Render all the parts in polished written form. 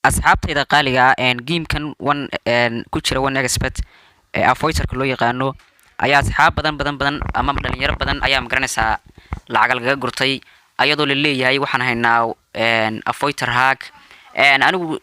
Asxaabtayda qaaliga ah, gamekan one ku jira 1xBet ee Aviatorka loo yaqaano ayaa asxaab badan badan badan ama dhalinyaro badan ayaa, magaranaysaa, lacag lagaga gurtay, ayadoo la leeyahay waxaan haynaa Aviator hack. Anigu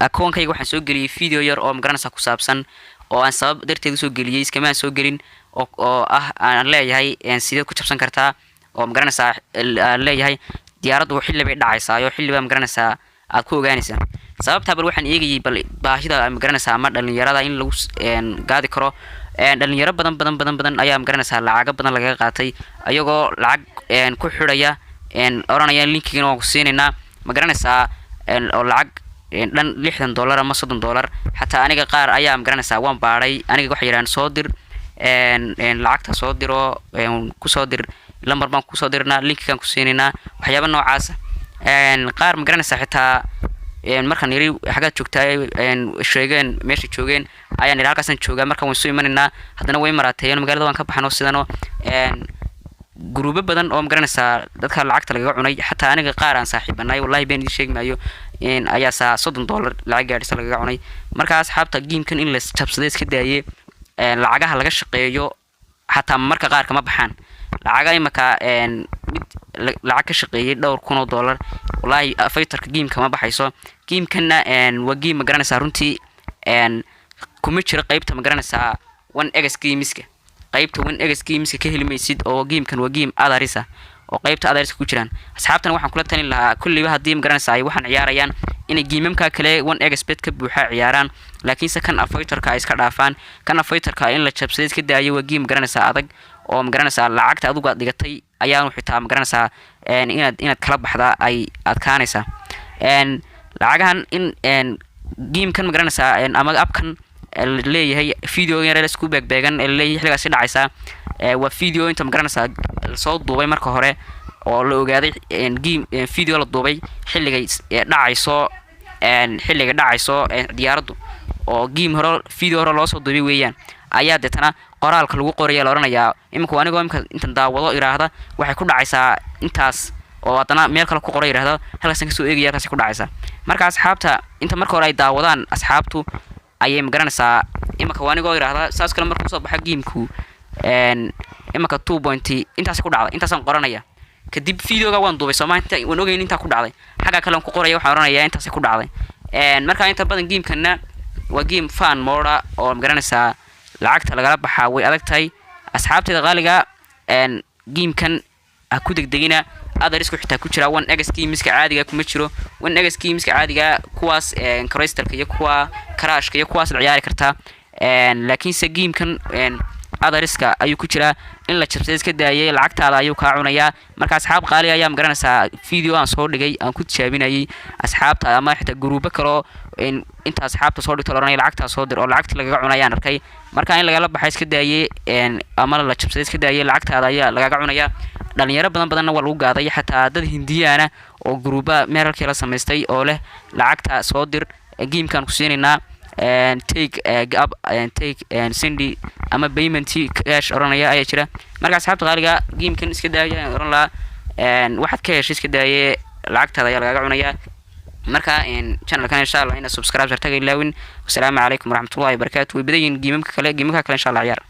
akoonkayga waxaan soo geliyey video yar oo, magaranaysaa, ku saabsan oo aan sabab darteed usoo geliyey, iskamaan soo gelin, oo ah aan leeyahay sideed ku jabsan kartaa, oo, magaranaysaa, aan leeyahay diyaaraddu xilli bay dhacaysaa oo xilli baa, magaranaysaa, aad ku ogaanaysaa sababtaa. Bal waxaan eegayay bal baahida, magaranaysaa, ama dhalinyarada in lagu gaadi karo. Dhalinyaro badan badan badan badan ayaa, magaranaysaa, lacago badan lagaga qaatay, ayagoo lacag ku xidhaya, oranaya linkigana waan ku siinaynaa, magaranaysaa, oo lacag dhan $60 ama $30. Xataa aniga qaar ayaa, magaranaysaa, waan baadhay. Aniga waxay yidhahaan soo dir lacagta, soo diro, kusoo dir lambar baan kusoo dirnaa, linkigaan ku siinaynaa, waxyaaba noocaasa. Qaar, magaranaysaa, xitaa markaan yiri xaggaad joogtaa, sheegeen meesha joogeen, ayaan yidhi halkaasaan joogaa, markaan waan soo imanaynaa. Haddana way maraateeyeen, magaalada waan ka baxno sidano. Guruubo badan oo, magaranaysaa, dadka lacagta lagaga cunay, xataa aniga qaar aan saaxiibanay, wallahi been idiin sheegi maayo, ayaa saa $30 lacag gaadhisa lagaga cunay. Marka asxaabta, gamekan in la jabsaday iska daaye, lacagaha laga shaqeeyo xataa marka qaar kama baxaan lacaga. Imaka mid lacag ka shaqeeyay dhowr kun oo dollar, wallahi Aviatorka gameka ma baxayso. Gamekanna waa game, magaranaysaa, runtii kuma jiro qeybta, magaranaysaa, 1x gameska. Qaybta 1x gameska ka heli maysid, oo gamekan waa game others ah oo qaybta otherska ku jiraan. Asxaabtan waxaan kula talin lahaa kulliba haddii, magaranaysaa, ay waxaan ciyaarayaan inay gamemka kale 1xBet ka buuxa ciyaaraan, laakiinse kan Aviatorka ay iska dhaafaan. Kan Aviatorka in la jabsaday iska daayo, waa game, magaranaysaa, adag oo, magaranaysaa, lacagta adigu aad dhigatay ayaanu xitaa, magaranaysaa, inaad kala baxdaa ay adkaanaysaa. Lacagahan in gamekan, magaranaysaa, ama appkan leeyahay video yar isku beegbeegan leeyahay xilligaasi dhacaysaa, waa video inta, magaranaysaa, lasoo duubay marka hore oo la ogaaday game video la duubay xilligay dhacayso, xilliga dhacayso diyaaraddu, oo game hore, video hore loosoo duubay weeyaan, ayaa deetana qoraalka lagu qoraya la odhanayaa iminka anigoo imika intan daawado iraahda waxay ku dhacaysaa intaas, oo haddana meel kale ku qoray yidhahda halkaasaan kasoo eegaya halkaasay ku dhacaysaa. Marka asxaabta inta marka hore ay daawadaan asxaabtu ayay, magaranaysaa, iminka waa anigoo yidhaahda saas kale markuu soo baxa gameku iminka two point intaasay ku dhacday, intaasaan qoranaya. Kadib videoga waan duubay sooma, inta waan ogeyn intaa ku dhacday, xagga kale aan ku qoraya, waxaan oranayaa intaasay ku dhacday. Marka inta badan gamekana waa game fan mode oo, magaranaysaa, lacagta lagala baxaa way adag tahay. Asxaabteeda qaaliga, gamekan ha ku degdegina. Othersku xitaa ku jira, 1x gameska caadiga kuma jiro. 1x gameska caadiga kuwaas crystalka iyo kuwa crashka iyo kuwaas la ciyaari kartaa, laakiinse gamekan otherska ayuu ku jiraa. In la jabsay iska daayay, lacagtaada ayuu kaa cunayaa. Marka asxaab qaali ayaa, magaranaysaa, video aan soo dhigay aan ku tijaabinayay asxaabta ama xitaa guruubo kaloo inta asxaabta soo dhigto la oranaya lacagtaa soo dir oo lacagta lagaga cunayaan arkay. Marka in lagala baxay iska daayay ama la jabsaday iska daayay, lacagtaada ayaa lagaga cunayaa. Dhalinyaro badan badanna waa lagu gaaday, xataa dad Hindiyaana oo guruuba meel halkii la samaystay oo leh lacagta soo dir, gamekaan ku siinaynaa, take up, take send ama payment cash oranaya ayaa jira. Marka asxaabta qaaliga, gamekan iska daaya ayaan oran lahaa. Waxaad ka heshay iska daaye, lacagtaada ayaa lagaga cunayaa. Marka channelkan insha Allah inaad subscribe sartaga ilaawin. Wasalaamu calaykum waraxmatullahi wabarakaatu. Way badan yihiin gamemka kale, gamemka kale insha Allah ciyaar.